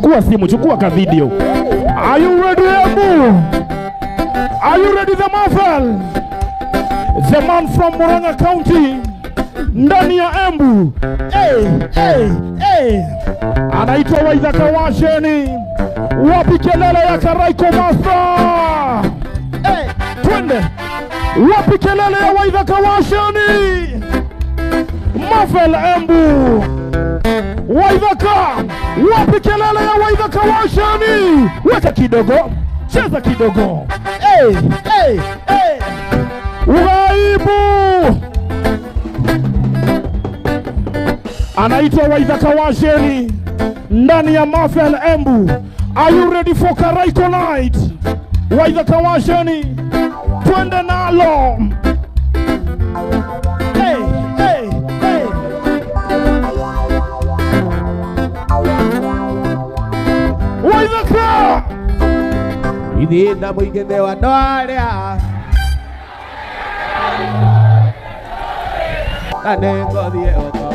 Chukua simu, chukua ka video. Are you ready, Embu? Are you ready, the Marvel? The man from Murang'a County ndani ya Embu. Hey, hey, hey. Anaitwa Waithaka Washeni. Wapi kelele ya Karaiko Master? Hey, twende. Wapi kelele ya Waithaka Washeni? Marvel Embu. Waithaka, wapi kelele ya Waithaka Washeni? Weka kidogo, cheza kidogo. Hey, hey, hey. Uraibu anaitwa Waithaka Washeni ndani ya Marvel Embu. Are you ready for Karaiko night? Waithaka Washeni, twende nalo. Hey, hey, hey. Waithaka! Ithiĩ na mũingĩ nĩ wa andũ arĩa na nĩ ngũthiĩ gũkoma.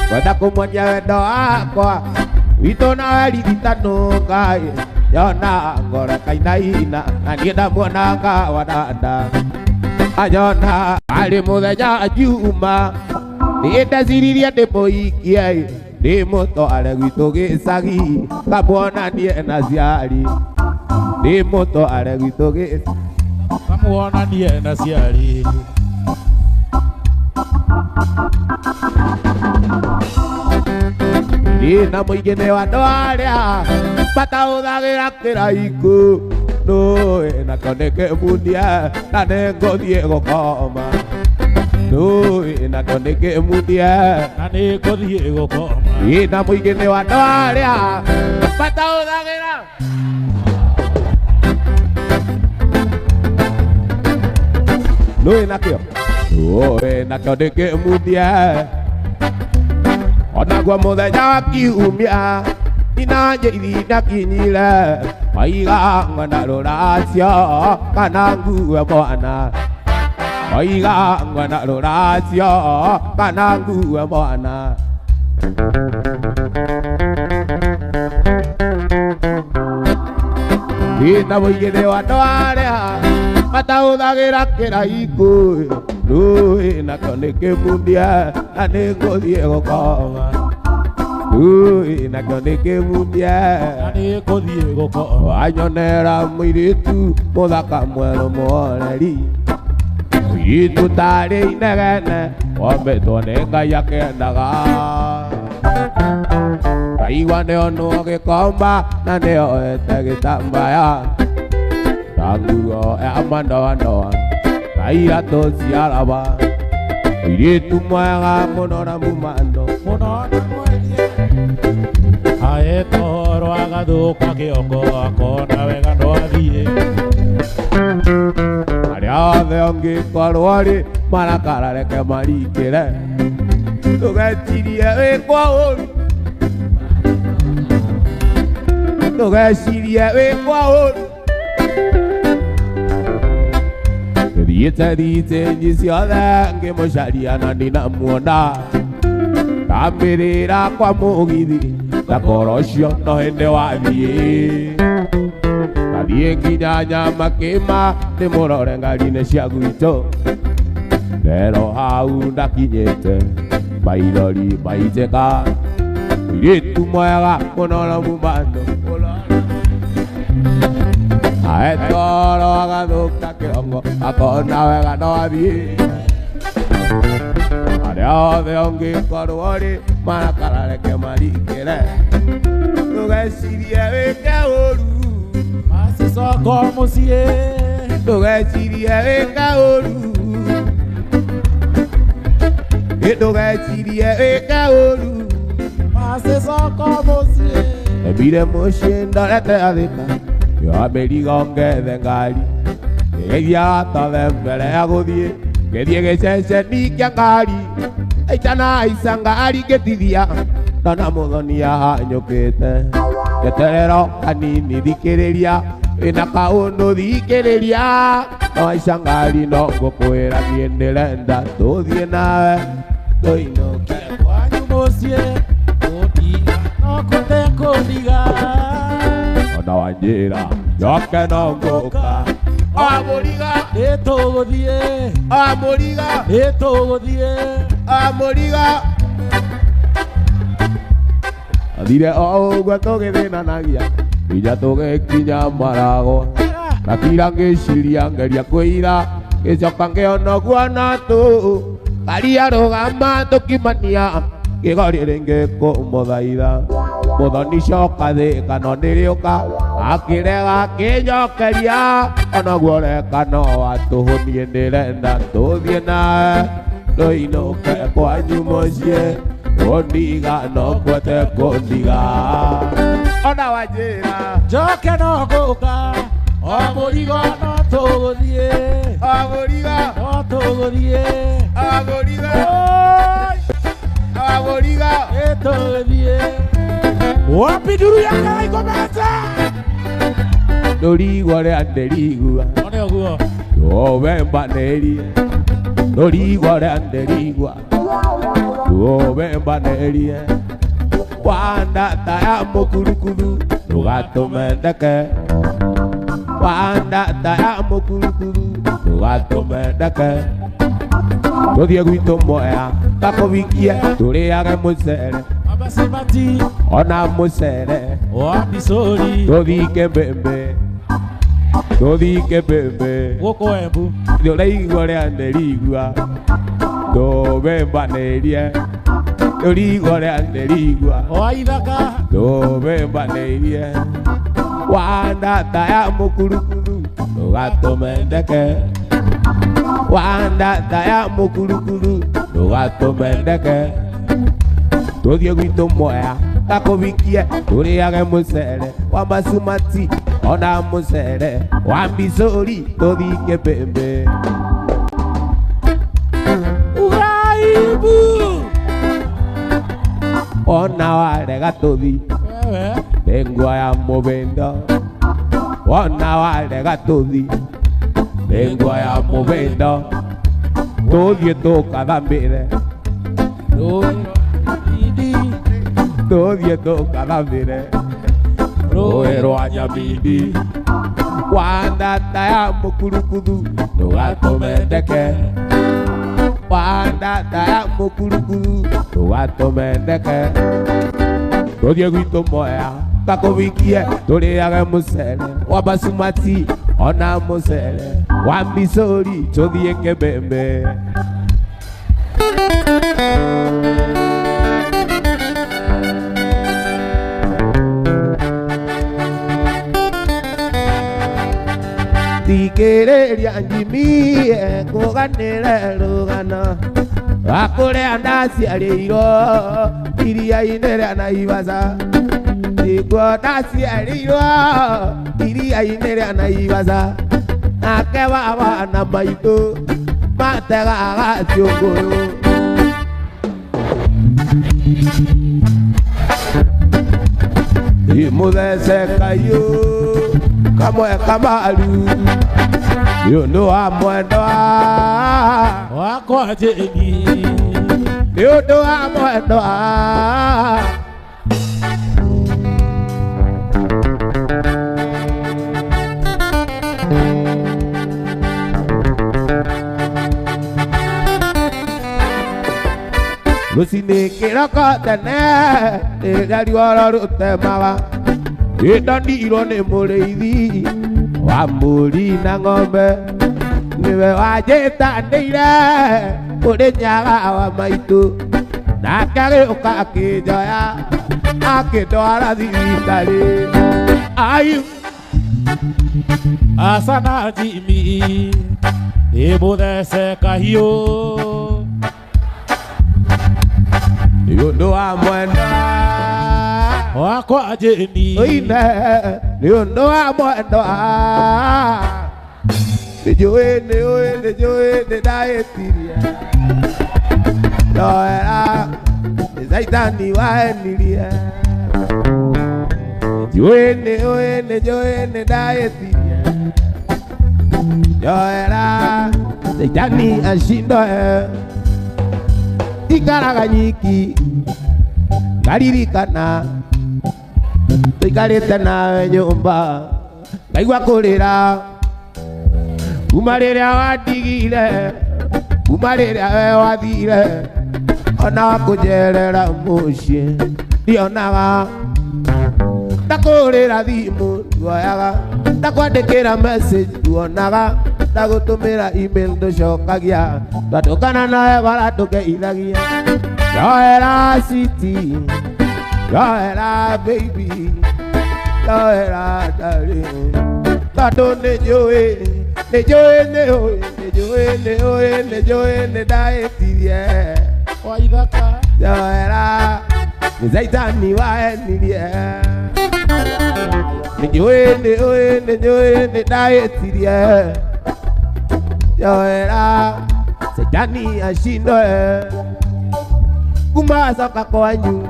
Kwenda kũmuonia wendo wakwa witũ na ririkano Ngai yona ngoro kainaina na niĩ ndamuona ngawananda anyona arĩ mũthenya Juma niĩ ndeciririe ndĩmũikie ndĩmũtware gwitũ gĩcagi kamuonanie na ciari ndĩmũtware gwitũ gĩcagi kamuonanie na ciari. Niĩ na mũingĩ nĩ wa andũ arĩa matahũthagĩra kĩraikũ nũĩ nakĩo nĩ kĩmundia na nĩ ngũthiĩ gũkoma nũĩ nakĩo nĩ kĩmundia na nĩ ngũthiĩ gũkoma. Niĩ na mũingĩ nĩ wa andũ arĩa matahũthagĩra nũĩ nakĩo nũĩ nakĩo nĩ kĩmundia onaguo mũthenya wa kiumia ninanjĩithi ndakinyire maiga ng'ona rũracio kana ngue mwana maiga ng'ona rũracio kana ngue mwana. Niĩ na mũingĩ nĩ wa andũ arĩa matahũthagĩra kĩraikũ nũĩ nakĩo nĩ kĩmundia na nĩ ngũthiĩ gũkoma nũĩ nakĩo nĩ kĩmundia na nĩ ngũthiĩ gũkoma. Wanyonera mũirĩtu mũthaka mwerũ mũhoreri mũirĩtu tarĩ inegene wombĩtwo nĩ Ngai akĩendaga ndaigua nĩonwo gĩkomba na nĩoete gĩtambaya na nguo ya mandoandoa na iratũ cia raba mũirĩtu mwega mũno na mumando mũno na mwenye ae toro agathũka kĩongo akona wega no athiĩ arĩa othe ũngĩkorwo rĩ marakara reke marikĩre ndũgecirie wĩkwa ũru ndũgecirie wĩkwa ũru thiĩte thitĩnji ciothe ngĩmũcaria na ndinamuona ndambĩrĩra kwa mũgithi ndakora ũcio no hĩndĩ wathiĩ ndathiĩ nginya Nyamakĩma ndĩmũrore ngari-inĩ cia gwitũ rero hau ndakinyĩte maithori maitĩka mũirĩtu mwega mũno na mumando ae toro agathũka kĩongo akona wega no athiĩ arĩa othe ũngĩkorwo rĩ marakara reke marikĩre ndũgecirie wĩke ũru macicoko mũciĩ ndũgecirie wĩke ũru ndũgecirie wĩke ũru macicoko mũciĩ. Embire mũciĩ ndorete athĩka yoa mĩrigo ngethe ngari ngĩgeithia gatothe mbere ya gũthiĩ ngĩthiĩ gĩceceni kĩa ngari aitanaica ngari ngĩtithia ndona mũthoni ahanyũkĩte njeterero kanini thikĩrĩria Wĩna kaũndũ thikĩrĩria no haica ngari no ngũkwĩra niĩ ndĩrenda tũthiĩ nawe tũinũke kwanyu mũciĩ kũndiga no kũte kũndiga ona wanjĩra njoke no ngũka Amũriga nĩtũgũthiĩ Amũriga nĩtũgũthiĩ Amũriga athire o ũguo tũgĩthĩnanagia nginya tũgĩkinya maragwa ndakira ngĩciria ngeria kwĩira ngĩcoka ngĩona ũguo no tu karia rũgama tũkimania ngĩgoria rĩngĩ kũmũthaitha mũthoni coka thĩ kana nĩrĩũka akĩrega akĩnjokeria onaguo reka no atũhũnie ndĩrenda tũthiĩ nawe tũinũke kwanyu mũciĩ kũndiga no kwete kũndiga ona wanjĩra njoke no ngũka o mũrigo no tũgũthiĩ o mũrigo no tũgũthiĩ o mũrigo o mũrigo nĩtũgũthiĩ wapi nduru ya Karaikũ Ndũrigua ũrĩa ndĩrigua one ũguo ndũbembanĩrie ndũrigua ũrĩa ndĩrigua ndũbembanĩrie wandata ya mũkurukuru ndũgatũme ndeke wandata ya mũkurukuru ndũgatũme ndeke tũthiĩ gwitũ Mwea ngakũhikie tũrĩage mũcere abasimati ona mũcere wa Misori tũthiĩ Kĩmbĩmbĩ tũthiĩ Kĩmbĩmbĩ gũkũ Embu ndũraigua ũrĩa ndĩrigua ndũbembanĩrie ndũrigua ũrĩa ndĩrigua wa ithaka ndũbembanĩrie wandata ya mũkurukuru ndũgatũme ndeke wandata ya mũkurukuru ndũgatũme ndeke tũthiĩ gwitũ Mwea ngakũhikie tũrĩage mũcere wa basumati ona mũcere wa Misori tũthiĩ Kĩmbĩmbĩ Uraibu ona warega tũthiĩ wewe nĩnguoya mũbĩndo ona warega tũthiĩ nĩnguoya mũbĩndo tũthiĩ tũkathambĩre rũĩ Nyamindi tũthiĩ tũkathambĩre rũĩ rwa Nyamindi wandata ya mũkurukuthu ndũgatũme ndeke wandata ya mũkurukuthu ndũgatũme ndeke tũthiĩ gwitũ Mwea ngakũhikie tũrĩage mũcere wa basumati ona mũcere wa Misori tũthiĩ Kĩmbĩmbĩ. Thikĩrĩria njimie ngũganĩre rũgano rwa kũrĩa ndaciarĩirwo iria-inĩ rĩa Naivasha nĩkuo ndaciarĩirwo iria-inĩ rĩa Naivasha nake baba na maitũ mategaga ciũngũyũ. Mũthece kaiũ kamwe kamaru nĩ ũndũ wa mwendwa wakwa Jeni nĩ ũndũ wa mwendwa. Rũcinĩ kĩroko tene rĩrĩa riũa rũtemaga ĩndonirwo nĩ mũrĩithi wa mbũri na ng'ombe nĩwe wanjĩtanĩire kũrĩ nyaga wa maitũ nake agĩũka akĩnjoya akĩndwara thibitarĩ. Ayu Asana Jimmy nĩmũthece kahiũ nĩ ũndũ wa mwendwa wakwa Jeni oine nĩ ũndũ wa mwendwa nĩnjũĩ nĩũĩ nĩnjũĩ nĩndahĩtirie ndoera nĩ caitani wahenirie nĩnjũĩ nĩũĩ nĩnjũĩ nĩndahĩtirie Njoera Shaitani ashindwe ikaraga nyiki ngaririkana tuikarĩte nawe nyũmba ngaigua kũrĩra kuma rĩrĩa wandigire kuma rĩrĩa we wathire ona wakũnjerera mũciĩ ndionaga ndakũrĩra thimũ nduoyaga ndakwandĩkĩra message nduonaga ndagũtũmĩra email ndũcokagia twatũkana nawe bara ndũkeithagia njoera city njoera baby njoera darling tondũ nĩ njũĩ nĩ njũĩ nĩ ũĩ nĩ njũĩ nĩ ũĩ nĩ njũĩ nĩ ndahĩtirie Waithaka njoera nĩ Shaitani wahenirie nĩ njũĩ nĩ ũĩ nĩ njũĩ nĩ ndahĩtirie njoera Shaitani ashindwe kuma acoka kwanyu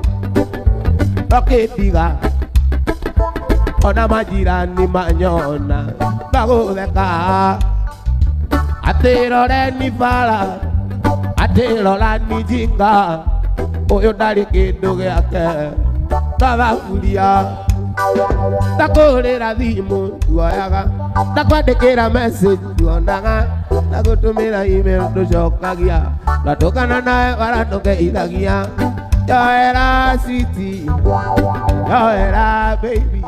ndokĩndiga ona majirani manyona magũtheka atĩ roreni bara atĩ rorani jinga ũyũ ndarĩ kĩndũ gĩake tathaburia ndakũrĩra thimũ nduoyaga ndakwandĩkĩra message nduonaga ndagũtũmĩra email ndũcokagia twatũkana nawe bara ndũkeithagia njoera city njoera baby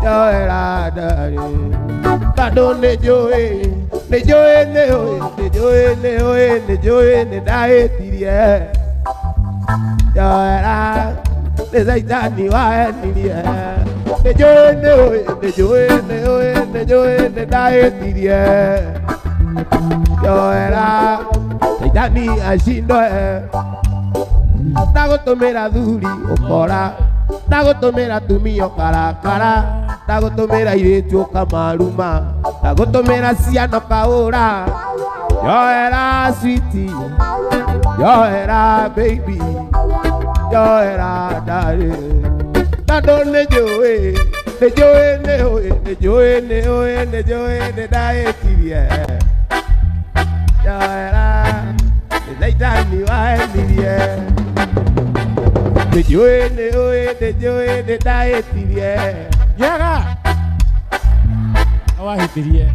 njoera darling tondũ nĩ njũĩ nĩ njũĩ nĩ ũĩ nĩ njũĩ nĩ ũĩ nĩ njũĩ nĩ ndahĩtirie njoera nĩ Shaitani wahenirie nĩ njũĩ nĩ ũĩ nĩ njũĩ nĩ ũĩ nĩ njũĩ nĩ ndahĩtirie njoera Shaitani ashindwe ndagũtũmĩra thuri ũkora ndagũtũmĩra tumia ũkarakara ndagũtũmĩra airĩtu ũkamaruma ndagũtũmĩra ciana ũkaũra njoera city njoera baby njoera darling tondũ nĩ njũĩ nĩ njũĩ nĩ ũĩ nĩ njũĩ nĩ ũĩ nĩ njũĩ nĩ ndahĩtirie njoera nĩ Shaitani wahenirie nĩ njũĩ nĩ ũĩ nĩ njũĩ nĩ ndahĩtirie Nyaga wahĩtirie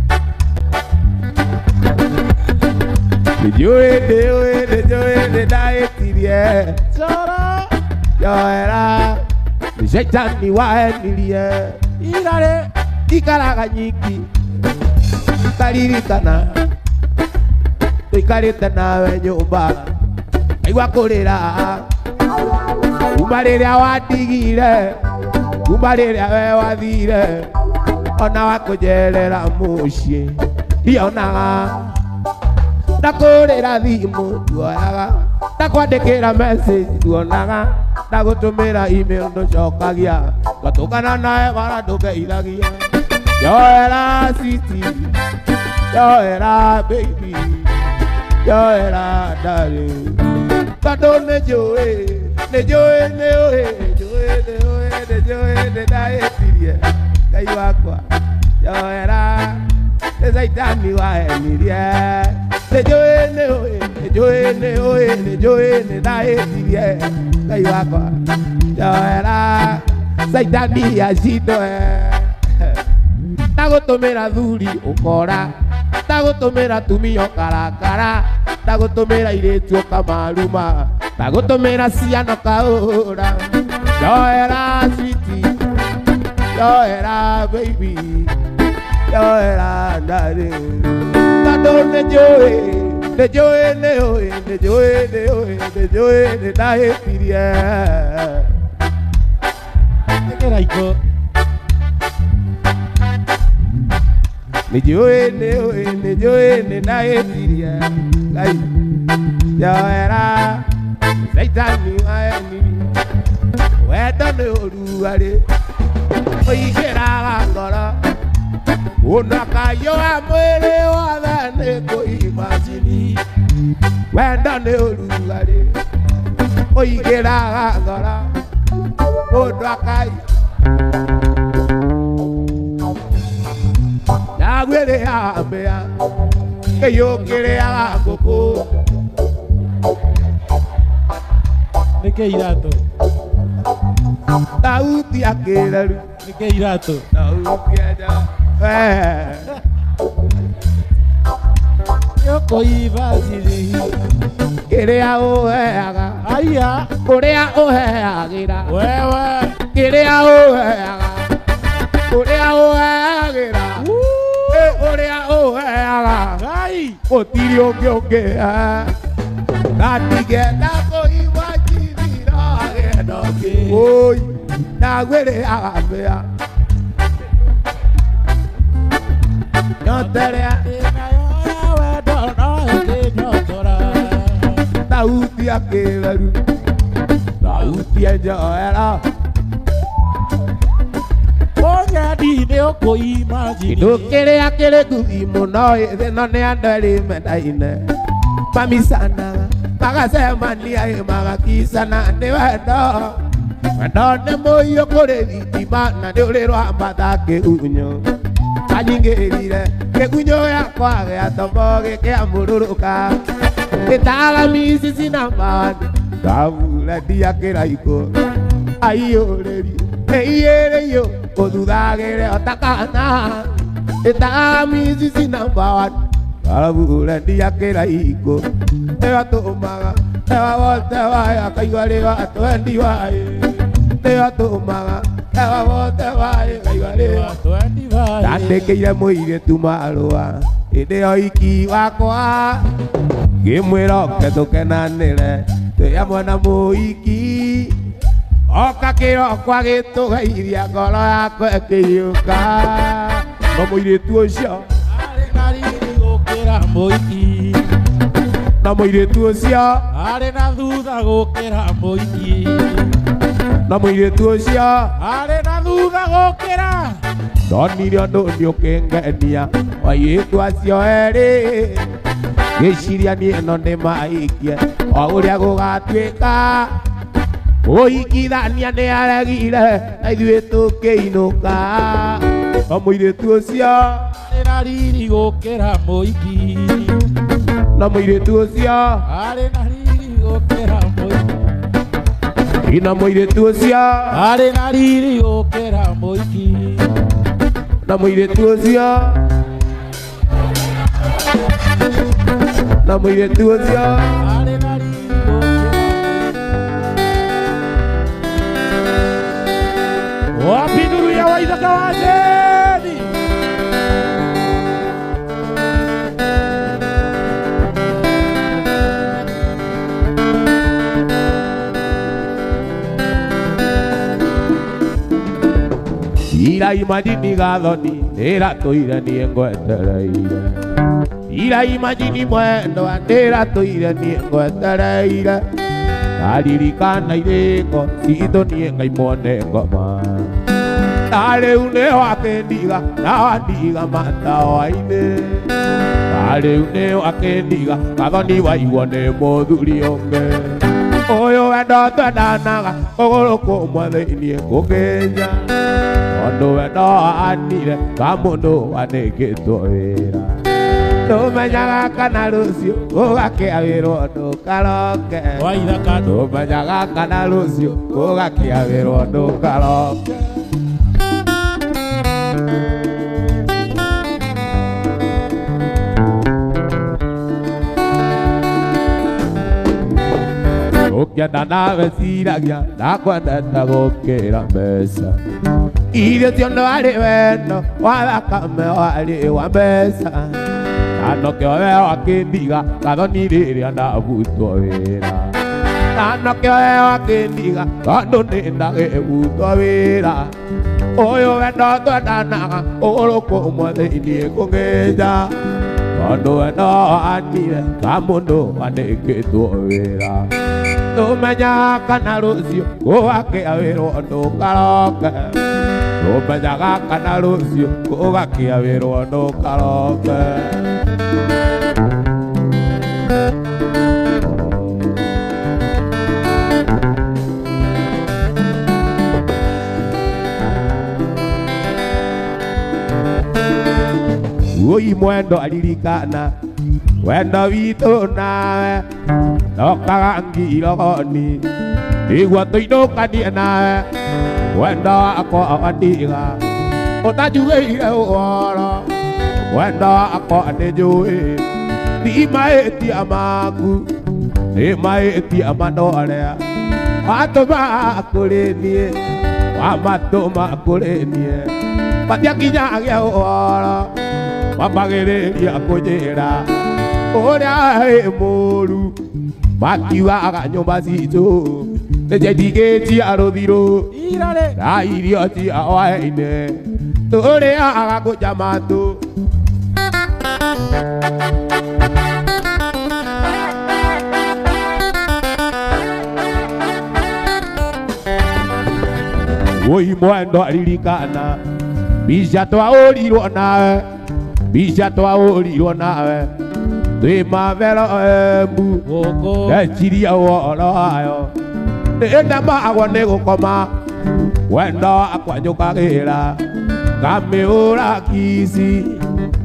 nĩ njũĩ nĩ ũĩ nĩ njũĩ nĩ ndahĩtirie Chora njoera nĩ Shaitani wahenirie Irare ikaraga nyiki ngaririkana tuikarĩte nawe nyũmba ngaigua kũrĩra kuma rĩrĩa wandigire kuma rĩrĩa we wathire ona wakũnjerera mũciĩ ndionaga ndakũrĩra thimũ nduoyaga ndakwandĩkĩra message nduonaga ndagũtũmĩra email ndũcokagia twatũkana nawe bara ndũkeithagia njoera city njoera baby njoera darling tondũ nĩ njũĩ nĩ njũĩ nĩ ũĩ njũĩ nĩ ũĩ nĩ njũĩ nĩ ndahĩtirie Ngai wakwa njoera nĩ Shaitani wahenirie nĩ njũĩ nĩ ũĩ nĩ njũĩ nĩ ũĩ nĩ njũĩ nĩ ndahĩtirie Ngai wakwa njoera Shaitani ashindwe ndagũtũmĩra thuri ũkora ndagũtũmĩra tumia ũkarakara ndagũtũmĩra airĩtu ũkamaruma ndagũtũmĩra ciana ũkaũra njoera city njoera baby njoera darling tondũ nĩ njũĩ nĩ njũĩ nĩ ũĩ nĩ njũĩ nĩ ũĩ nĩ njũĩ nĩ ndahĩtirie Kĩraikũ nĩ njũĩ nĩ ũĩ nĩ njũĩ nĩ ndahĩtirie Ngai njoera Shaitani wahenirie wendo nĩ ũrugarĩ ũingĩraga ngoro mũndũ akaiyũra mwĩrĩ wothe nĩ kũimajini wendo nĩ ũrugarĩ ũingĩraga ngoro mũndũ akai Ndagwĩrĩa mbĩa kĩyũkĩrĩaga ngũkũ. Nĩkĩ iratũ? Thauti ya kĩreru. Nĩkĩ iratũ? Thauti ya nja. Nĩũkũiba ciringi. Kĩrĩa ũheaga. Aya. Kũrĩa ũheagĩra. Wewe. Kĩrĩa ũheaga. Kũrĩa ũheagĩra. Ũrĩa ũheaga. Ngai. Gũtirĩ ũngĩ ũngĩhe. Ndatigenda kũigua njithira agenda ũngĩ. Oi, ndagwĩrĩaga mbĩa. Nyoterea. Thauti ya kĩreru. Thauti ya njohera. Mũgendi nĩũkũima Kĩndũ kĩrĩa kĩrĩ nguthi mũno ĩthĩ no nĩ andũ erĩ mendaine. Mamisanaga magacemania ĩ magakicana nĩ wendo. Wendo nĩ mũiyũ kũrĩ thitima na nĩ ũrĩ rwambata kĩgunyũ. Anyingĩrire kĩgunyũ gĩakwa gĩatomo gĩkĩamũrũrũka. Gĩtaga micici na mawani ndavura ndia kĩraikũ. Aiyũrĩrie ĩiyĩrĩiyũ ũthuthagĩre o ta kana. Gĩtaga micici na mawani ndavura ndia kĩraikũ. Nĩwatũmaga ewa wothe wayo akaigua rĩwa twendi wayo. Nĩwatũmaga ewa wothe wayo akaigua rĩwa ndandĩkĩire mũirĩtu marũa hĩndĩ ĩyo iki wakwa. Ngĩmwĩra oke tũkenanĩre twĩ hamwe na mũhiki. Oka kĩroko agĩtũgeithia ngoro yakwa ĩkĩiyũka. No mũirĩtu ũcio arĩ na riri gũkĩra mũhiki. Na mũirĩtu ũcio arĩ na thutha gũkĩra mũhiki. Na mũirĩtu ũcio arĩ na thutha gũkĩra. Ndonire ũndũ nĩ ũkĩngenia airĩtu acio erĩ. Ngĩciria niĩ ĩno nĩmaikie o ũrĩa gũgatuĩka. Ũhikithania nĩ aregire na ithuĩ tũkĩinũka. No mũirĩtu ũcio arĩ na riri gũkĩra mũhiki. Na mũirĩtu ũcio arĩ na riri gũkĩra mũhiki. Na mũirĩtu ũcio arĩ na riri gũkĩra mũhiki. Na mũirĩtu ũcio. Na mũirĩtu ũcio arĩ na riri gũkĩra. Wapi nuru ya Waithaka wa Jeni? Ira imajini gathoni ndĩratũire niĩ ngwetereire. Ira imajini mwendwa ndĩratũire niĩ ngwetereire. Ndaririkana irĩko citũ niĩ ngaimwo nĩ ngoma. Na rĩu nĩ wakĩndiga na wandiga matawa-inĩ. Na rĩu nĩ wakĩndiga gathoni waigwo nĩ mũthuri ũngĩ. Ũyũ wendo twendanaga kũgũrũ kũmwe thĩiniĩ kũngĩnja. Tondũ wendo anire ka mũndũ wanĩkĩtwo wĩra. Ndũmenyaga kana rũciũ ũgakĩa wĩrwo ndũkaroke. Waithaka Ndũmenyaga kana rũciũ ũgakĩa wĩrwo ndũkaroke. Ũkĩenda nawe ciragia ndakwendete gũkĩra mbeca. Irio cio ndwarĩ wendo wa thakame warĩ wa mbeca. Na nokĩo we wakĩndiga gathoni rĩrĩa ndabutwo wĩra. Na nokĩo we wakĩndiga tondũ nĩ ndagĩbutwo wĩra. Ũyũ wendo twendanaga kũgũrũ kũmwe thĩiniĩ kũngĩnja. Tondũ wendo anire ta mũndũ wanĩkĩtwo wĩra. Ndũmenyaga kana rũciũ gũgakĩa wĩrwo ndũkaroke. Ndũmenyaga kana rũciũ gũgakĩa wĩrwo ndũkaroke. Woi mwendo aririkana wendo witũ nawe ndokaga ngirogoni nĩguo tũinũkanie nawe wendo wakwa wandiga ũtanjugĩire ũhoro wendo wakwa nĩnjũĩ ti mahĩtia maku nĩ mahĩtia mandorĩa watũma kũrĩ niĩ wamatũma kũrĩ niĩ matiakinyagia ũhoro wambagĩrĩria kũnjĩra ũrĩa wĩ mũũru makiugaga nyũmba citũ nĩnjaitigĩtie rũthirũ na irio cia hwaĩ-inĩ tũrĩaga kũnja matũ. Woi mwendo aririkana mbica twahũrirwo nawe mbica twahũrirwo nawe twĩ mavero Embu ndeciria ũhoro wayo nĩndamagwo nĩ gũkoma wendo wakwa njũkagĩra ngamĩhũra kici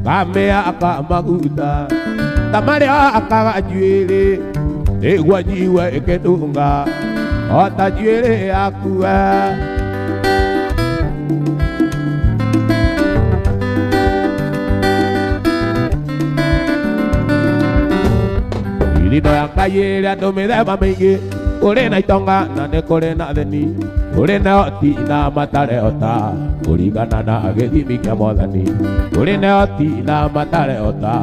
ngamĩhaka maguta ta marĩa hakaga njuĩrĩ nĩguo njigue ĩkĩtunga o ta njuĩrĩ yaku we. Irino ya Ngai ĩrĩ andũ mĩthemba mĩingĩ kũrĩ na itonga na nĩ kũrĩ na thĩni kũrĩ na oti na matarehota kũringana na gĩthimi kĩa Mwathani kũrĩ na oti na matarehota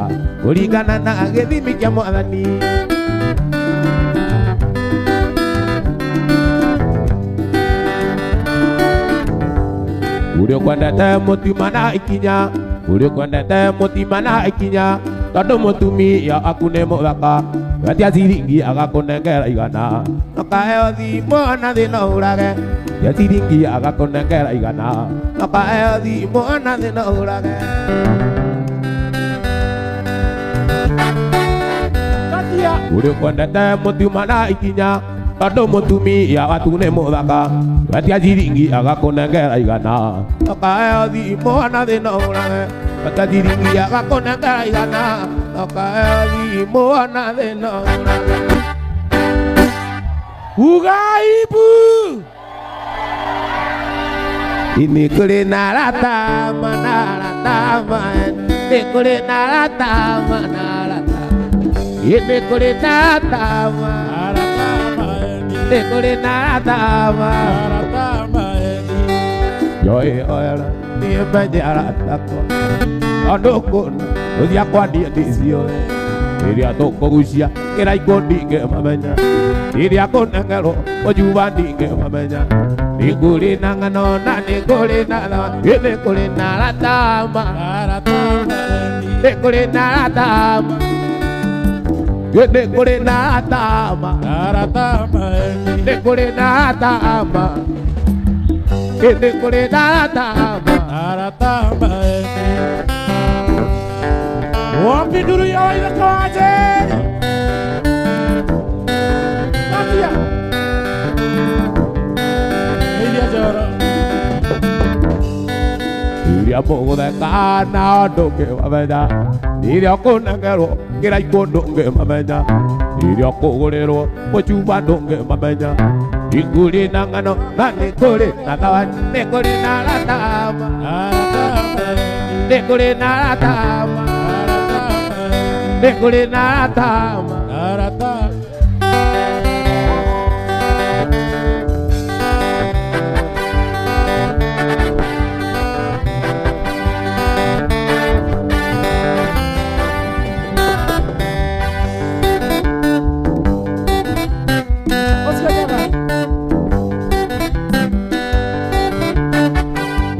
kũringana na gĩthimi kĩa Mwathani. Ũrĩa ũkwendete mũtiuma na ikinya ũrĩa ũkwendete mũtiuma na ikinya tondũ mũtumia aku nĩ mũthaka wetia ciringi agakũnengera igana ũkaheo thimũ na thĩna ũrage tia ciringi agakũnengera igana ũkaheo thimũ na thĩna ũrage. Ũrĩa ũkwendete mũtiuma na ikinya tondũ mũtumia waku nĩ mũthaka wetia ciringi agakũnengera igana ũkaheo thimũ na thĩna ũrage wetia ciringi agakũnengera igana ũkaheo thimũ na thĩna ũrage. Ugaibu Ini kũrĩ na arata mana arata maeni nĩ kũrĩ na arata mana arata nĩ kũrĩ na arata nĩ kũrĩ na arata njoĩ oyara niĩ menye arata akwa tondũ kũna rũciakwa niĩ ndiciũĩ rĩrĩa tũkũgucia kĩraikũ ndingĩmamenya rĩrĩa kũnengerwo ũjuba ndingĩmamenya nĩ kũrĩ na ng'ano na nĩ kũrĩ na thawa nĩ kũrĩ na arata ma nĩ kũrĩ na arata ma nĩ kũrĩ na arata ma nĩ kũrĩ na arata ma nĩ kũrĩ na arata ma. Wapi nduru ya waithaka wa Njeri? Katia. Iria njoro. Iria mũgũtheka na ndũngĩmamenya iria ũkũnengerwo kĩraikũ ndũngĩmamenya iria ũkũgũrĩrwo mũcuba ndũngĩmamenya nĩ kũrĩ na ng'ano na nĩ kũrĩ na thawa nĩ kũrĩ na arata ma nĩ kũrĩ na arata ma nĩ kũrĩ na arata ma.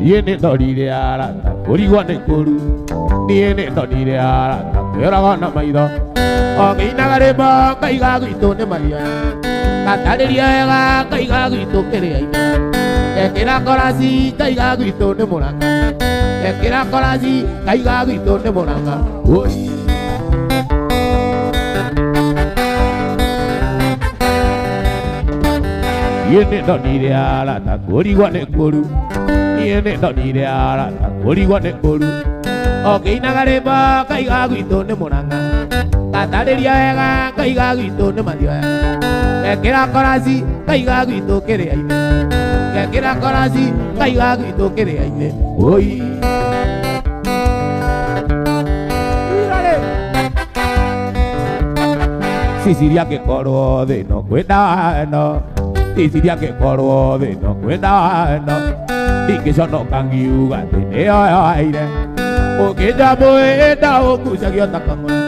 Niĩ nĩ ndorire arata kũrigwo nĩ kũru niĩ nĩ ndonire arata kwĩrogo na maitho ũngĩinaga rwĩmbo ngaiga gwitũ nĩ maria gatarĩria wega ngaiga gwitũ kĩrĩa-inĩ ekĩra koraci ngaiga gwitũ nĩ mũranga ekĩra koraci ngaiga gwitũ nĩ mũranga. Niĩ nĩ ndonire arata kũrigwo nĩ kũru niĩ nĩ ndonire arata kũrigwo nĩ kũru Ũkĩinaga rwĩmbo ngaiga gwitũ nĩ Mũrang'a, ngatarĩria wega ngaiga gwitũ nĩ Mathioya, ngekĩra koraci ngaiga gwitũ kĩrĩa-inĩ, ngekĩra koraci ngaiga gwitũ kĩrĩa-inĩ. Oi Ciciria angĩkorwo thĩ ĩno kwĩ ndawa ĩno, Ciciria angĩkorwo thĩ ĩno kwĩ ndawa ĩno, ndingĩconoka ngiuga atĩ nĩyo yoeire. Ũkĩnja mwĩnda ũgucagio ta kang'ola,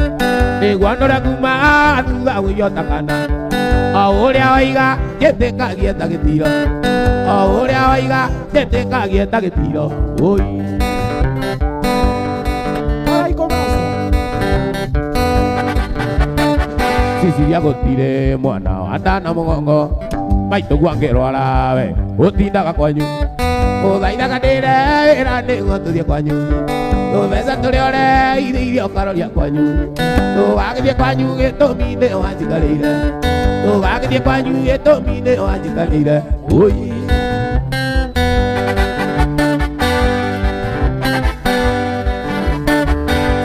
nĩguo ndore kuma thutha ũiywo ta kana. O ũrĩa waiga njĩtĩkagie ta gĩtiro, o ũrĩa waiga njĩtĩkagie ta gĩtiro. Oi Ciciria gũtirĩ mwana wa nda na mũgongo, maitũguo angĩrwara we ũtindaga kwanyu, ũthaithaga ndĩre wĩra nĩguo tũthiĩ kwanyu, tũbeca tũrĩa ũreithĩirie ũkaroria kwanyu, tũgagĩthiĩ kwanyu gĩtũmi nĩ wanjikarĩire, tũgagĩthiĩ kwanyu gĩtũmi nĩ wanjikarĩire. Oi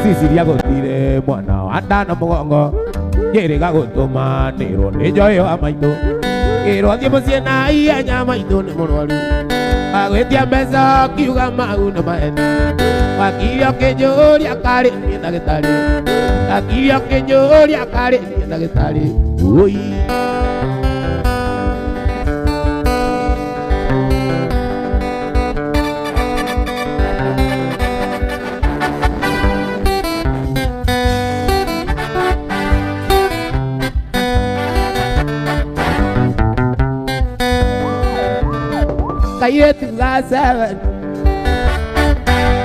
Ciciria gũtirĩ mwana wa nda na mũgongo, njĩrĩga gũtũmanĩrwo nĩ njoĩ wa maitũ, ngĩrwo thiĩ mũciĩ na ihenya maitũ nĩ mũrwaru, agwĩtia mbeca ũkiuga mau nĩ maheni, wakiria ũkĩnjũria karĩ niĩ ndagĩtarĩ, wakiria ũkĩnjũria karĩ niĩ ndagĩtarĩ. Oi kairĩtu ga seven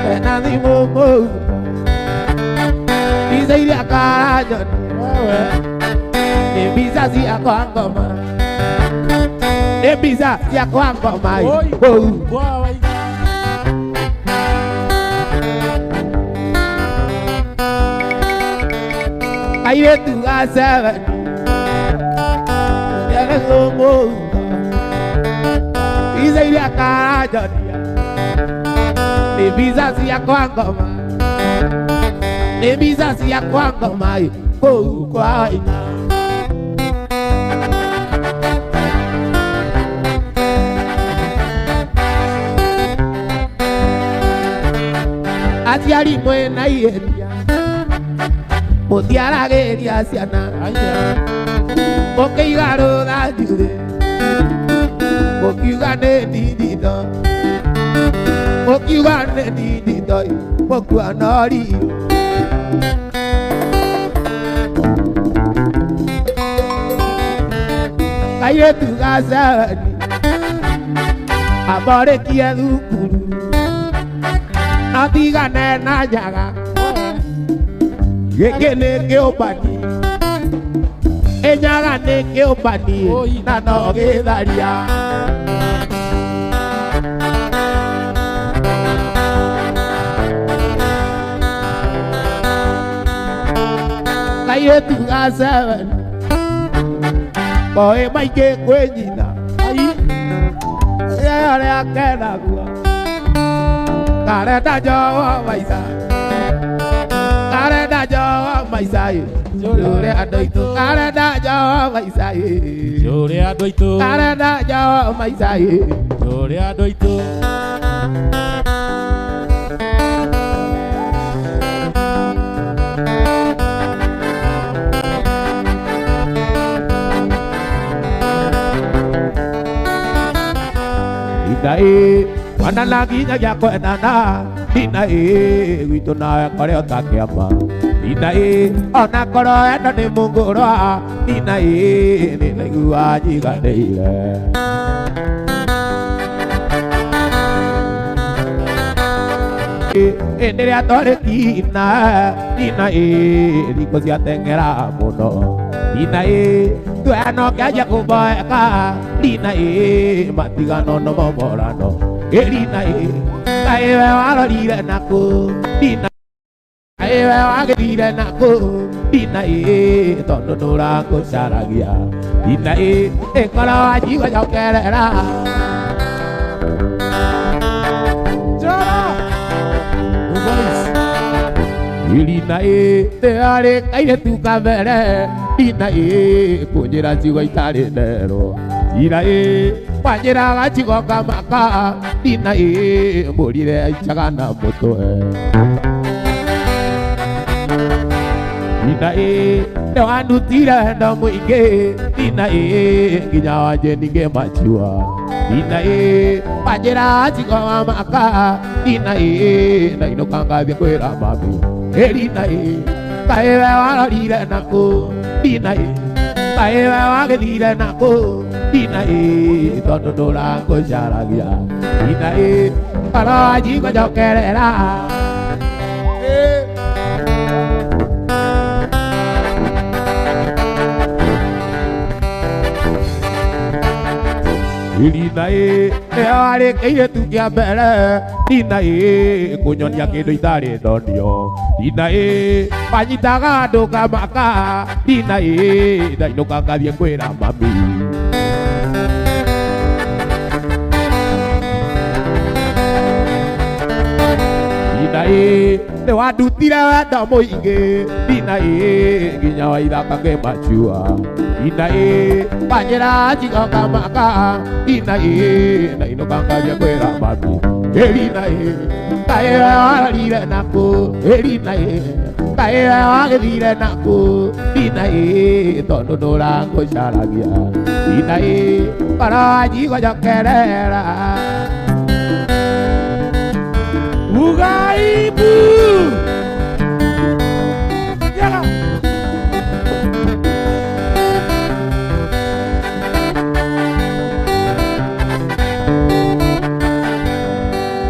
kena thimũ mũu, mbica iria karanyonia nĩ mbica cia kwa ngoma, nĩ mbica cia kwa ngoma. Oi kairĩtu ga seven kena thimũ mũu, mbica iria karanyonia nĩ mbica cia kwa ngoma, nĩ mbica cia kwa ngoma kũu kwa inya. Aciari mwĩna ihĩtia, mũtiaragĩria ciana, mũkĩiga rũthanju thĩ, mũkiuga nĩ ndindito, mũkiuga nĩ ndindito, mũkuona ũriũ. Kairĩtu ga seveni amorĩkie thukuru, no tigane na njaga, gĩkĩ nĩ kĩũmbani, ĩnyaga nĩ kĩũmbani na no gĩtharia. Kairĩtu ga seven koĩ maingĩ kwĩ nyina, ũrĩa kenagua karenda njoho maica, karenda njoho maica, yũre andũ aitũ, karenda njoho maica, yũre andũ aitũ, karenda njoho maica, yũre andũ aitũ. Ndai wanana nginyagia kwendana, ndinai gwitũ nawe kore ũtakĩama, ndinai ona korwo wendo nĩ mũngũrwa, ndinai nĩndaigua njiganĩire. Hĩndĩ ĩrĩa twarĩ tina, ndinai thikũ ciateng'era mũno, ndinai tweno kĩanjia kũmboeka, ndinai matigano no momorano, ndinai kaĩ we warorire nakũ, ndinai kaĩ we wagĩthire nakũ, ndinai tondũ nũrangũcaragia, ndinai ĩkorwo wanjigua njokerera. Jara! Voice. Irina ĩ nĩarĩ kairĩtu kamere Rina ĩ kũnjĩra ciugo itarĩ nderwo Rina ĩ wanjĩraga ciugo ngamaka Rina ĩ mbũrire aicaga na mũtwe Rina ĩ nĩwandutire wendo mũingĩ Rina ĩ nginya wanje ningĩmachua Rina ĩ wanjĩraga ciugo ngamaka Rina ĩ ndainũka ngathiĩ kwĩra mami Rina ĩ kaĩ we warorire nakũ Rina ĩ kaĩ we wagĩthire nakũ Rina ĩ tondũ ndũrangũcaragia Rina ĩ ngoro wanjigua njokerera Rina ĩ nĩarĩ kairĩtu kĩa mbere Rina ĩ kũnyonia kĩndũ itarĩ ndonio Rina ĩ wanyitaga andũ ngamaka Rina ĩ ndainũka ngathiĩ kwĩra mami Rina ĩ nĩwandutire wendo mũingĩ Rina ĩ nginya waithaka ngĩmachua Rina ĩ wanjĩra ciugo ngamaka Rina ĩ ndainũka ngathiĩ kwĩra mami Rina ĩ kaĩ we warorire nakũ Rina ĩ kaĩ we wagĩthire nakũ Rina ĩ tondũ ndũrangũcaragia Rina ĩ ngoro wanjigua njokerera Ugaibu Yaga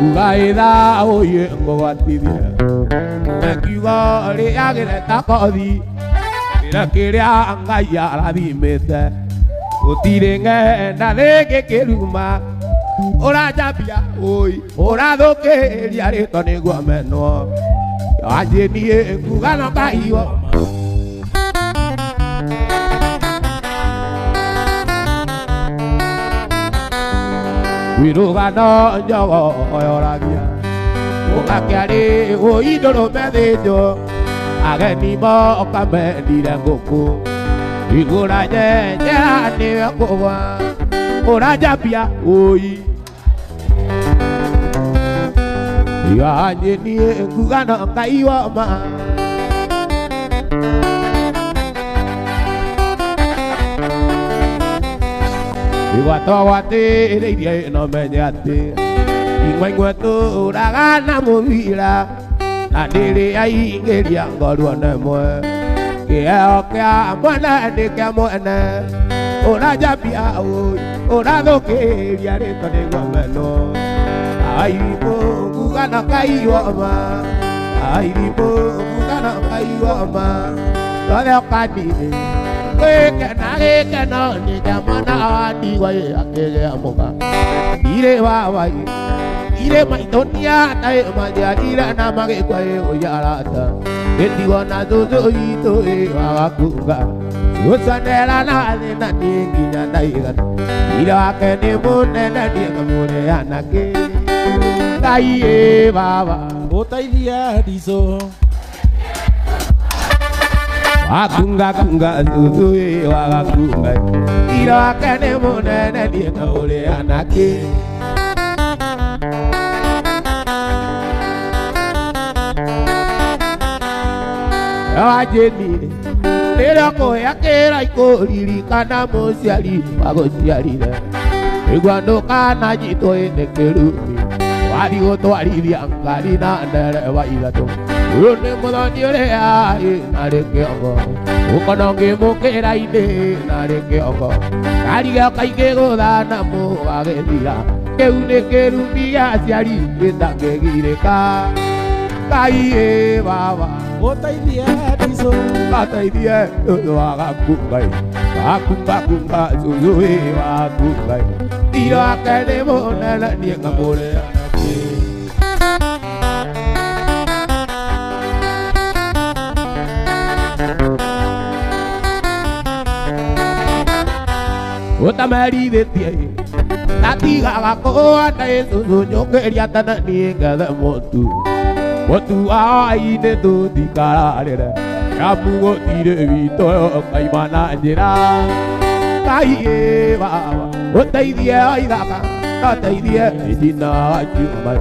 Ugaitha oye ngũgwatithie Kiugo rĩagĩre ta kothi Kĩrĩa kĩrĩa Ngai arathimĩte Gũtirĩ ng'enda rĩngĩkĩruma Ũranjambia ũi ũrathũkĩria rĩtwa nĩguo menwo Wanjĩ niĩ nguga no ngaiyo Wirũgano njogo yoragia Ũgakĩarĩ ũi ndũrũme thĩnjwo Ageni moka mendire ngũkũ Igũra nyenjera nĩwe ngũgwa Ũranjambia ũi Wanjĩ niĩ nguga no Ngai woma Igwatogwatĩrĩirie ĩno menye atĩ Ingwe ingwe tũraga na mũbira Na ndĩrĩ aingĩria ngoruo nemwe Kĩheo kĩa mwene nĩ kĩa mwene Ũranjambia ũi ũrathũkĩria rĩtwa nĩguo menwo Airimũ nguga no Ngai woma Airimũ nguga no Ngai woma Tothe ũkanini Gĩkena gĩkeno nĩ kĩa mwana wa ndigwa ĩ akĩgĩa mũka Irĩ baba ĩ irĩ maitũ nĩata ĩ majiarire na magĩkua ĩ ũiya arata Gĩtigwo na cũcũ witũ ĩ wagakunga Gũconera na thĩna niĩ nginya ndaigana Ira wake nĩ mũnene niĩ ngamũrĩa nakĩ Ngai ĩ baba Ũteithie ndicũ Wakunga kunga cũcũ ĩ wagakunga Ira wake nĩ mũnene niĩ ngamũrĩa nakĩ Wanjĩ niĩ rĩrĩa ũkũhĩa kĩraikũ ririkana mũciari wagũciarire Nĩguo ndũkananyitwo nĩ kĩrumi Wathiĩ gũtwarithia ngari na ndereba ithatũ Ũyũ nĩ mũthoni ũrĩa ĩ narĩ kĩongo Ũkona ũngĩmũkĩra-inĩ narĩ kĩongo Ngari gĩoka ingĩgũtha na mũgagĩthira Kĩu nĩ kĩrumi gĩa aciari gĩtangĩgirĩka Ngai ĩ baba Ũteithie ndicũ Gateithie ũyũ wagakunga ĩ Wakungakunga cũcũ ĩ wakunga ĩ Ira wake nĩ mũnene niĩ ngamũrĩa nakĩ Ũtamerithĩtie ĩ Ndatigaga kũhana ĩ cũcũ njũkĩria tene niĩ ngethe mũtu Mũtuainĩ tũtikararĩre amu gũtirĩ witũ kaima na njĩra Ngai ĩ baba ũteithie ithaka ũteithie itina chuma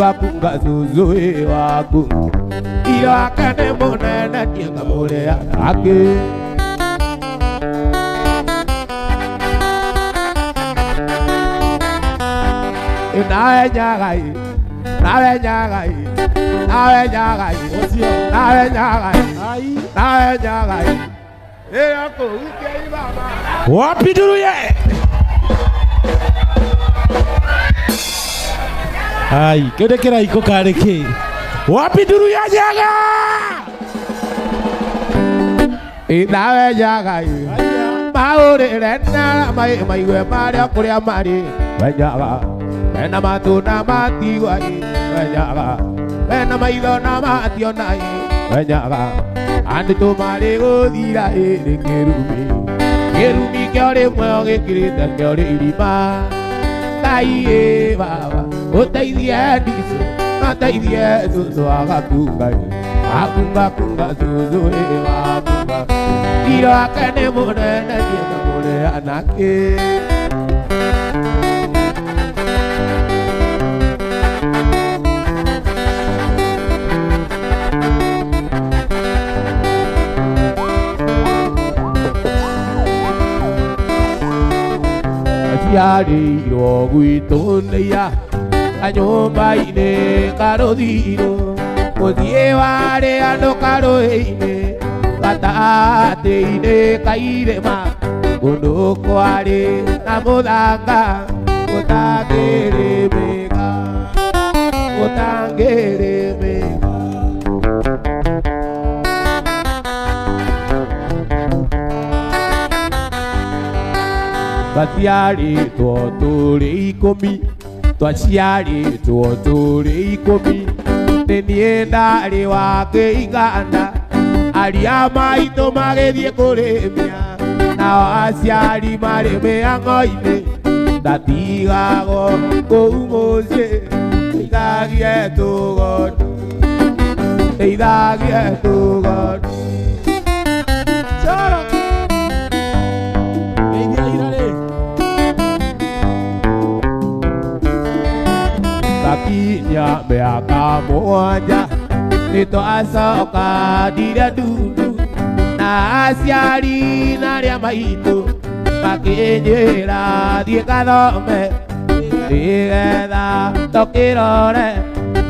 akunga cucu ĩ waku Irake nĩ mũnene ndiengamũrĩa nake Nawe nyagai nawe nyagai nawe nyagai nawe nyagai nawe nyagai Wapi dulu ye? Ai, kede kira iko kare ki. Wapi dulu ya nyaga? Nawe nyagai maũrĩre na maigue marĩa kũrĩa marĩ we nyaga mena matũ na matigua we nyaga mena maitho na mationa we nyaga andũ tũmarĩ gũthira ĩrĩ kĩrumi kĩrumi kĩa rĩmwe gĩkĩrĩte kĩa irima Ngai ĩ baba ũteithie ndicũ ũteithie cũcũ agakunga akungakunga cũcũ ĩ wakunga Irake nĩ mũnene ndiengamũrĩa nake Aciarĩirwo gwitũ nĩya kanyũmba-inĩ karũthirũ mũciĩ warĩ andũ karũĩ-inĩ gatagatĩ-inĩ ka irĩma kũndũ kwarĩ na mũthanga gũtangĩrĩmĩka gũtangĩrĩmĩka Twaciarĩtwo tũrĩ ikũmi twaciarĩtwo tũrĩ ikũmi nĩ niĩ ndarĩ wa kĩigana aria maitũ magĩthiĩ kũrĩmia nao aciari marĩ mĩhang'o-inĩ ndatigagwo kũu mũciĩ ndeithagie tũgondu ndeithagie tũgondu Choro. Takinya mĩaka mũgwanja nĩtwacoka ndire ndundu na aciari na arĩa maitũ makĩnjĩra thiĩ gathome nĩgetha tũkĩrore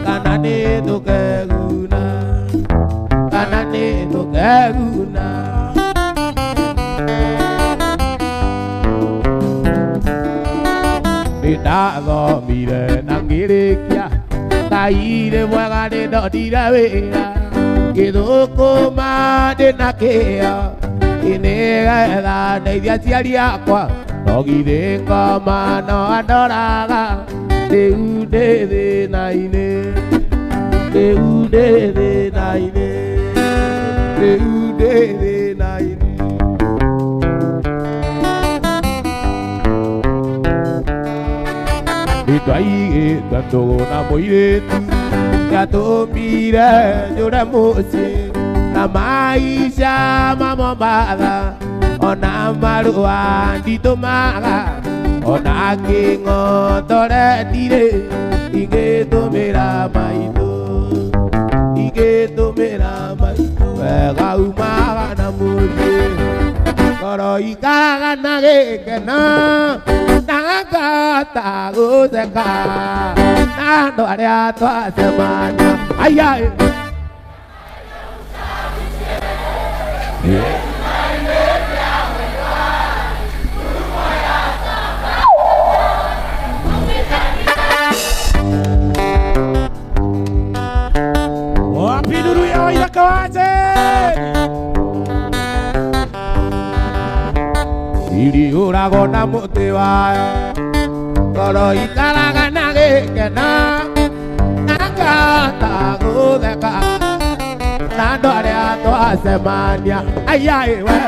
kana nĩ tũkeguna kana nĩ tũkeguna Nĩndathomire na ngĩrĩkia Ngai nĩ mwega nĩndonire wĩra ngĩthũkũma ndĩna kĩo nĩgetha ndeithie aciari akwa no githĩ ngoma no andoraga rĩu ndĩ thĩna-inĩ rĩu ndĩ thĩna-inĩ rĩu ndĩ thĩna-inĩ Nĩtwaigĩte ndũgũ na mũirĩtu nĩatũmire njũre mũciĩ na maica ma Mombatha ona marũa nditũmaga ona kĩng'otore ndirĩ ingĩtũmĩra maitũ ingĩtũmĩra maitũ wega umaga na mũciĩ ngoro ikaraga na gĩkeno na ngahota gũtheka na andũ arĩa twacemania aya Wapi dulu ya Waithaka wache? Iriũragwo na mũtĩ wayo ngoro ikaraga na gĩkeno na ngahota gũtheka na andũ arĩa twacemania aya we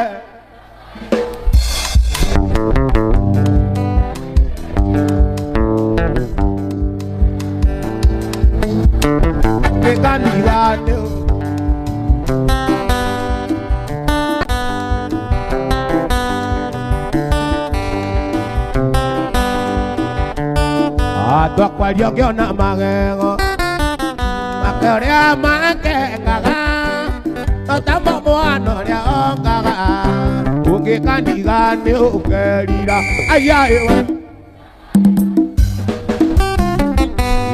Ũngĩkandiga nĩ Twakwaria ũngĩona magego make ũrĩa makengaga no ta mwana ũrĩa ongaga ũngĩkandiga nĩ ũkerira aya ĩwe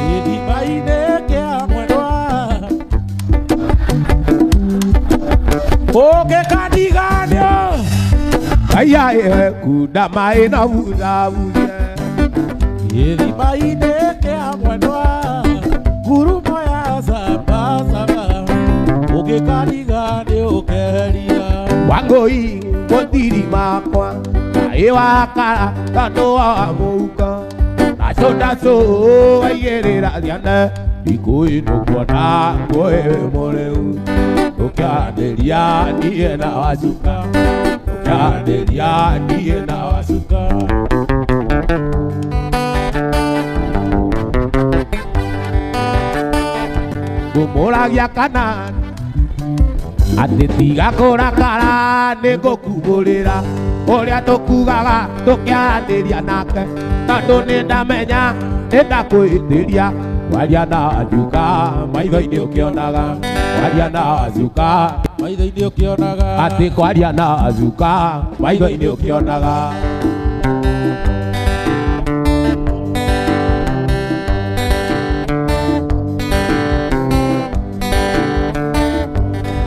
Gĩthima-inĩ kĩa mwendwa ũngĩkandiga nĩ aya ĩwe kunda maĩ na buthabuthie Gĩthima-inĩ kĩa mwendwa ngurumo ya sabasaba ũngĩkandiga nĩ ũkerira Wangũi mũthiri makwa kaĩ wakara tondũ wa mũhuko Ndacũ ndacũ waigĩrĩra ciana ndikũĩ ndũkuona ngũĩ wĩ mũrĩu Tũkĩaranĩria niĩ na wacuka Tũkĩaranĩria niĩ na wacuka Ngũmũragia kana atĩ tiga kũrakara nĩ ngũkumbũrĩra ũrĩa tũkugaga tũkĩaranĩria nake tondũ nĩ ndamenya nĩ ndakwĩhĩtĩria kwaria na wacuka maitho-inĩ ũkĩonaga kwaria na wacuka maitho-inĩ ũkĩonaga atĩ kwaria na wacuka maitho-inĩ ũkĩonaga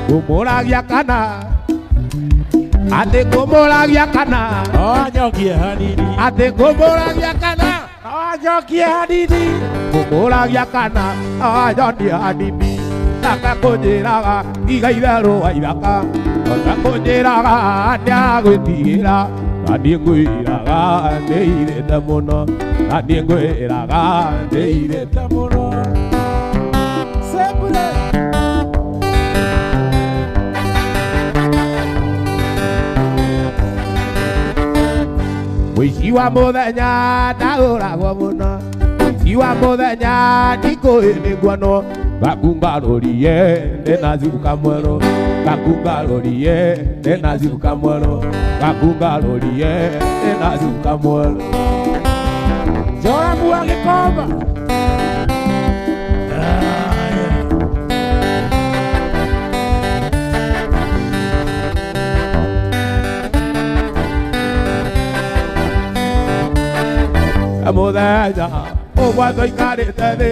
Ngũmũragia kana atĩ ngũmũragia kana no anjokie hanini atĩ ngũmũragia kana no anjokie hanini ngũmũragia kana no anjokie hanini taka kũnjĩraga iga itherũ wa ithaka ona kũnjĩraga nĩagwĩtigĩra na niĩ ngwĩraga nĩirĩte mũno na niĩ ngwĩraga nĩirĩte mũno Sebule Mũici wa mũthenya ndahũragwo mũno Mũici wa mũthenya ndikũĩ nĩguonwo Ngakungarũrie ndĩna cuka mwerũ Ngakungarũrie ndĩna cuka mwerũ Ngakungarũrie ndĩna cuka mwerũ Joramu wa Gĩkomba Mũthenya ũmwe tũikarĩte thĩ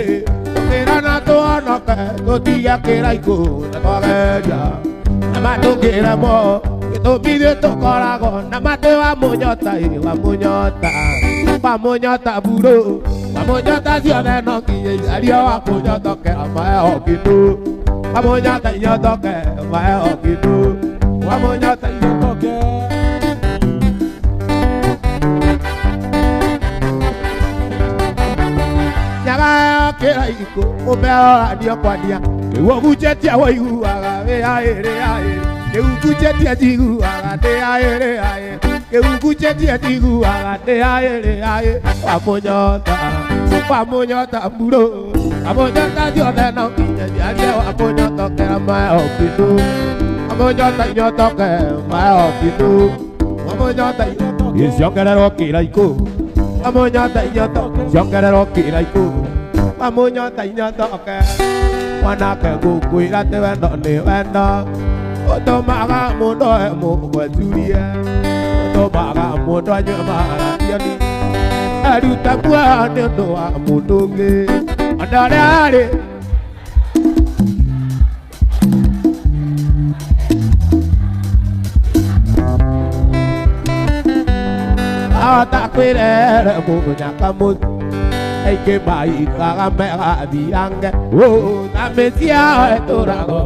tũkĩrana tũhonoke tũtige kĩraikũ na twageria na matũkĩremwo gĩtũmi ithuĩ tũkoragwo na matĩ wa mũnyota ĩ wa mũnyota wa mũnyota burũ wa mũnyota ciothe no nginya icario wa kũnyotokera maeo kĩndũ wa mũnyota inyotoke maeo kĩndũ wa mũnyota inyotoke Kĩraikũ ũmeoranio kwania nĩguo gunjetie waiguaga wĩaĩrĩaĩ kĩu gunjetie njiguaga ndĩaĩrĩaĩ kĩu gunjetie njiguaga ndĩaĩrĩaĩ wa mũnyota mburũ wa mũnyota ciothe no nginya njarie wa mũnyotokera maeo kĩndũ wa mũnyota inyotoke maeo kĩndũ wa mũnyota inyotoke ciongererwo kĩraikũ wa mũnyota inyotoke ciongererwo kĩraikũ Wamunyota inyotoke mwanake ngũkwĩra atĩ wendo nĩ wendo ũtũmaga mũndũ e mũgweturie ũtũmaga mũndũ anyue marationi eruta muoyo nĩ ũndũ wa mũndũ ũngĩ ona ũrĩa arĩ ahota kwĩrere mũnyaka mũtu aingĩ maikaga megathiange na mĩciĩ yao ĩtũraga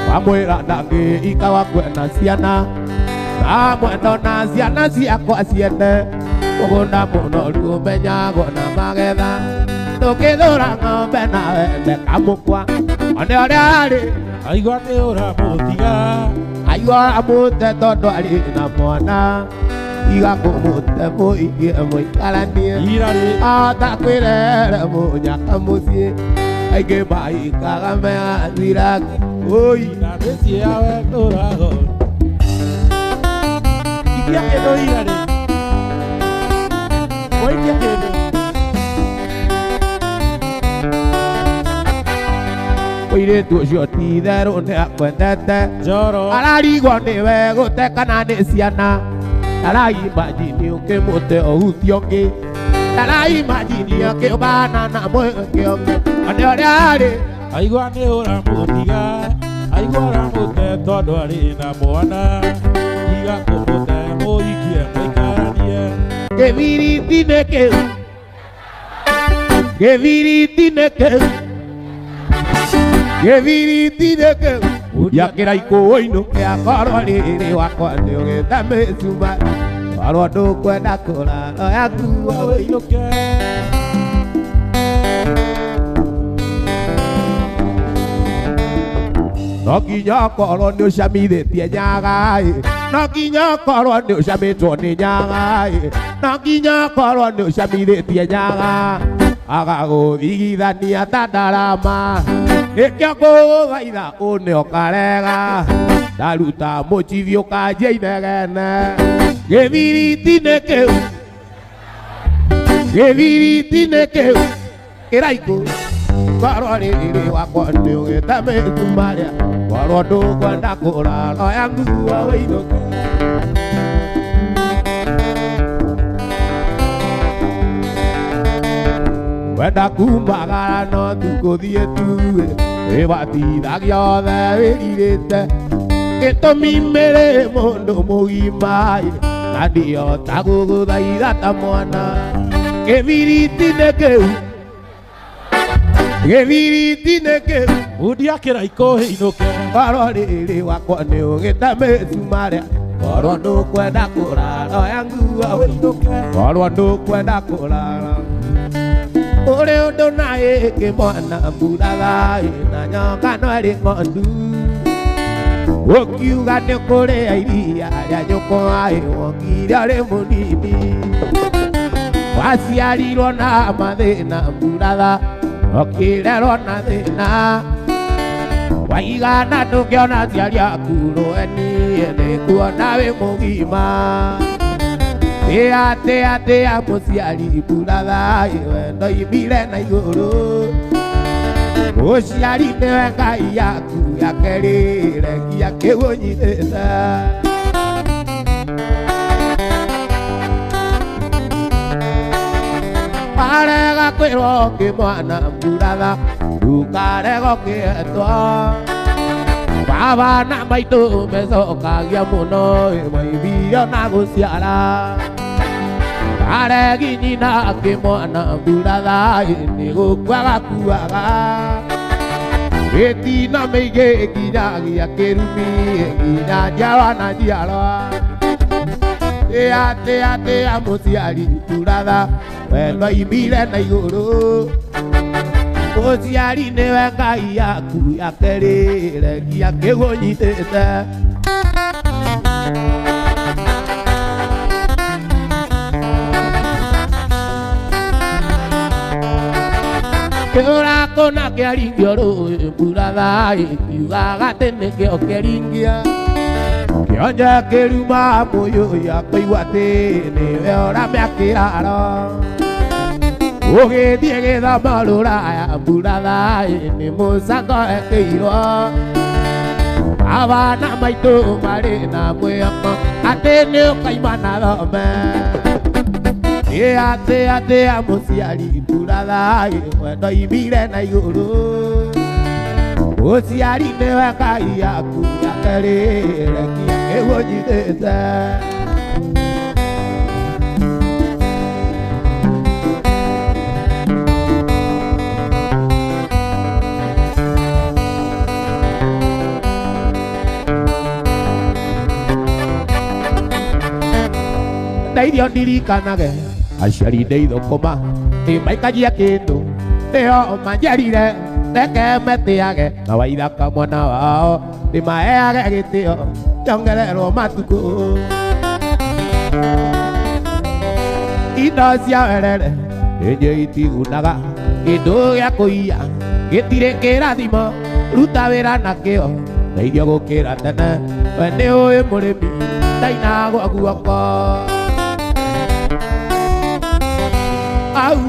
Wamwĩra ndangĩika wa kwenda ciana ndamwenda na ciana ciakwa ciene mũgũnda mũnoru ũmenyagwo na magetha ndũkĩthũra ng'ombe na wende kamũkwa one ũrĩa arĩ aigua nĩ ũramũtiga aigua amũte tondũ arĩ na mwana Iga kũmũte mũikie mũikaranie atakwĩrere mũnyaka mũciĩ aingĩ maikaga megathiraki oi na mĩciĩ yawe tũrago ikia kĩndũ irarĩ waikia kĩndũ mũirĩtu ũcio ti itherũ nĩ akwendete ararigwo nĩwe gũte kana nĩ ciana ndaraimajini ũkĩmũte ũhuti ũngĩ ndaraimajini akĩũmbana na mwĩke ũngĩ one ũrĩa arĩ aigua nĩ ũramũtiga aigua ũramũte tondũ arĩ na mwana iga kũmũte mũikie mũikaranie kĩbiriti nĩ kĩu kĩbiriti nĩ kĩu kĩbiriti nĩ kĩu yakĩra ikũũinũke akorwo rĩrĩ wakwa nĩ ũgĩte mĩcuma korwo ndũkwenda kũrara yakuo ũinũke no nginya ũkorwo nĩ ũcamithĩtie nyaga no nginya ũkorwo nĩ ũcamĩtwo nĩ nyaga no nginya ũkorwo nĩ ũcamithĩtie nyaga agagũthigithania ta ndarama nĩkĩo ngũgũthaitha ũne ũkarega ndaruta mũcibi ũkanjia inegene gĩbiriti nĩ kĩu gĩbiriti nĩ kĩu kĩraikũ korwo rĩrĩ wakwa nĩ ũgĩte mĩcumarĩa korwo ndũkwenda kũrara oya nguo ũinũke wenda kumagara no tũkũthiĩ tuĩ ĩbatithagia othe wĩrirĩte gĩtũmi mĩrĩ mũndũ mũgima na ndihota gũgũthaitha ta mwana kĩbiriti nĩ kĩu kĩbiriti nĩ kĩu mundia kĩraikũ ĩinũke korwo rĩrĩ wakwa nĩ ũgĩte mĩcumarĩa korwo ndũkwenda kũrara oya nguo ũinũke korwo ndũkwenda kũrara ũrĩ ũndũ na ĩkĩ mwana mburaga na nyoka no ĩrĩ ng'ondu ũkiuga nĩ kũrĩa iria rĩa nyũkwa wongire ũrĩ mũnini waciarirwo na mathĩna mburaga ũkĩrerwo na thĩna waigana ndũngĩona aciari aku rũeni nĩkuona wĩ mũgima tĩa tĩa tĩa mũciari mburaga wendo imire na igũrũ mũciari nĩwe Ngai yaku ya kerĩ regia kĩu ũnyitĩte warega kwĩrwo kĩmwana mburaga ndũkarega ũkĩetwo baba na maitũ mecokagia mũno maimbio na gũciara aregi nyina kĩmwana mburaga nĩ gũkua gakuaga gĩtina mĩingĩ nginyagia kĩrumi nginya njiarwa na njiarwa tĩa tĩa tĩa mũciari mburaga wendo imire na igũrũ mũciari nĩwe Ngai yaku ya kerĩ regia kĩu ũnyitĩte kĩũra kũna kĩaringio rũĩ mburaga kiugaga atĩ nĩkĩo kĩringia kĩonje kĩruma mũyũya kũigua atĩ nĩwe ũramĩakĩraro ũgĩthiĩ gĩthomo rũraya mburaga nĩ mũcango ekĩirwo baba na maitũ marĩ na mwĩhoko atĩ nĩ ũkaima na thome tĩa tĩa tĩa mũciari mburaga wendo imire na igũrũ mũciari nĩwe Ngai yaku ya kerĩ rekia kĩu ũnyitĩte ndeithio ndirikanage aciari ndeithũkũma nĩmaikagia kĩndũ nĩo manjiarire reke metĩage na waithaka mwana wao nĩmaheage gĩtĩo nyongererwo matukũ. Indo cia werere Enye itigunaga Kĩndũ gĩa kũiya Gĩtirĩ kĩrathimo Ruta wĩra nakĩo Ndeithio gũkĩra tene We nĩ ũĩ mũrĩmi Ndainagwo guoko Au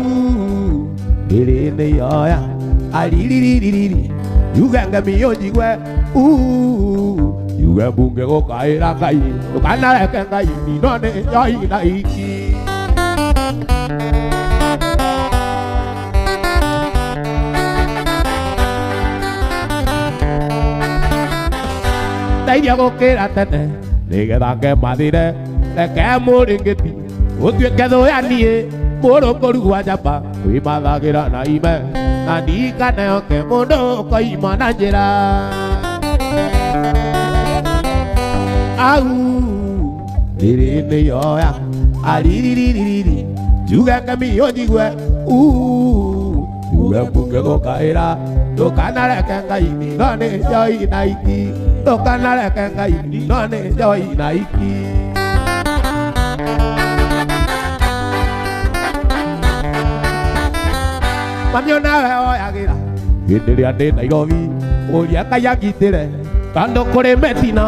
Rĩrĩ nĩ yoya Aririririri Yuge ngemi ũnjigue Yuge mbunge gũkaĩra Ngai Ndũkanareke Ngai no nĩ njoi na iki Ndeithio gũkĩra tene Nĩgetha ngemathire Reke mũrĩngĩti Ũtuĩke thũ ya niĩ Mũrũngũru wa njamba Wĩmathagĩra na ime Na ndikaneoke mũndũ ũkoima na njĩra Au Rĩrĩ nĩ yoya Aririririri Njuge ngemi ũnjigue Njuge mbunge gũkaĩra Ndũkanareke Ngai no nĩ njoi na iki Ndũkanareke Ngai no nĩ njoi na iki Mami nawe oyagĩra Hĩndĩ ĩrĩa ndĩ Nairobi Ũria Ngai angitĩre Tondũ kũrĩ mĩtino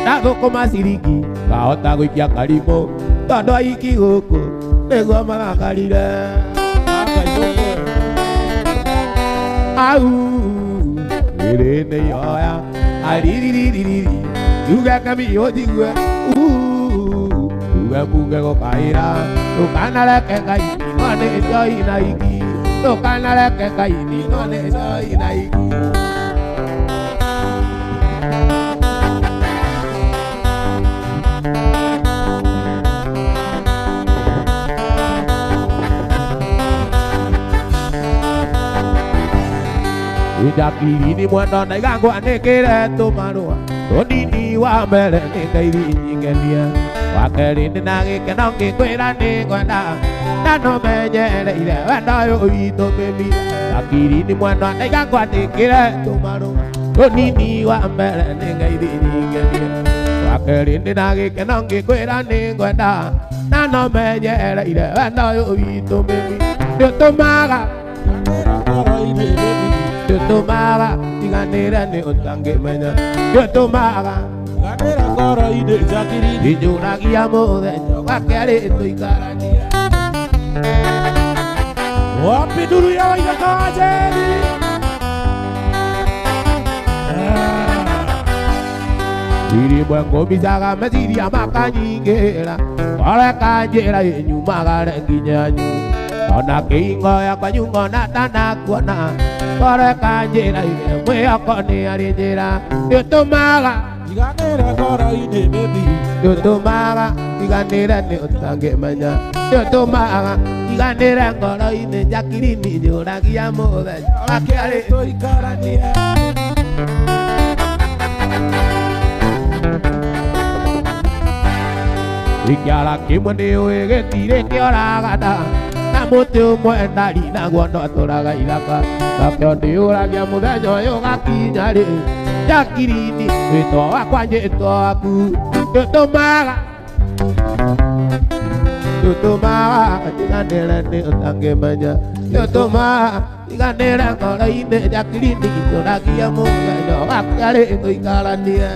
Na thũkũma ciringi Ngahota gũikia karimũ Tondũ aiki gũkũ Nĩguo marakarire Au Rĩrĩ nĩ yoya Aririririri Njuge ngemi ũnjigue Njuge mbunge gũkaĩra Ndũkanareke Ngai no nĩ njoi na iki Ndũkanareke Ngai no nĩ njoi na iki Njakiri mwendo na igangwa nĩkĩre tũmarũa Tũnini wa mbere nĩ ngeithi nyingenia Wa kerĩ ndĩ na gĩkeno ngĩkwĩra nĩngwenda Na no menyereire wendo ũyũ witũ mĩmi Njakiri nĩ mwendo na igangwa nĩkĩre tũmarũa Tũnini wa mbere nĩ ngeithi nyingenia Wa kerĩ ndĩ na gĩkeno ngĩkwĩra nĩngwenda Na no menyereire wendo ũyũ witũ mĩmi Nĩũtũmaga Nĩũtũmaga tiganĩre nĩ ũtangĩmenya Nĩũtũmaga Ganĩra ngoro-inĩ Jacqueline Injũragia mũthenya wa kerĩ tũikaranie Wapi nduru ya Waithaka wa Njeri Irimwe ngũmbicaga meciria makanyingĩra Ngoreka njĩra ĩnyumagare nginyanyu Ona kĩingo yakwa nyungo na ndanakuona Ngoreka njĩra mwĩhoko nĩ arĩ njĩra Nĩũtũmaga Tiganĩre ngoro-inĩ baby Nĩũtũmaga tiganĩre nĩ ũtangĩmenya Nĩũtũmaga tiganĩre ngoro-inĩ Jacqueline njũragia mũthenya wa kerĩ tũikaranie Kĩara kĩmwe nĩ ũĩ gĩtirĩ kĩoragana Na mũtĩ ũmwe ndari naguo ndwatũraga ithaka Nakĩo ndĩũragia mũthenya ũyũ ũgakinya rĩ Jacqueline wĩtwo wakwa njĩtwo waku Nĩũtũmaga Nĩũtũmaga tiganĩre nĩ ũtangĩmenya Nĩũtũmaga tiganĩre ngoro-inĩ Jacqueline njũragia mũthenya wa kerĩ tũikaranie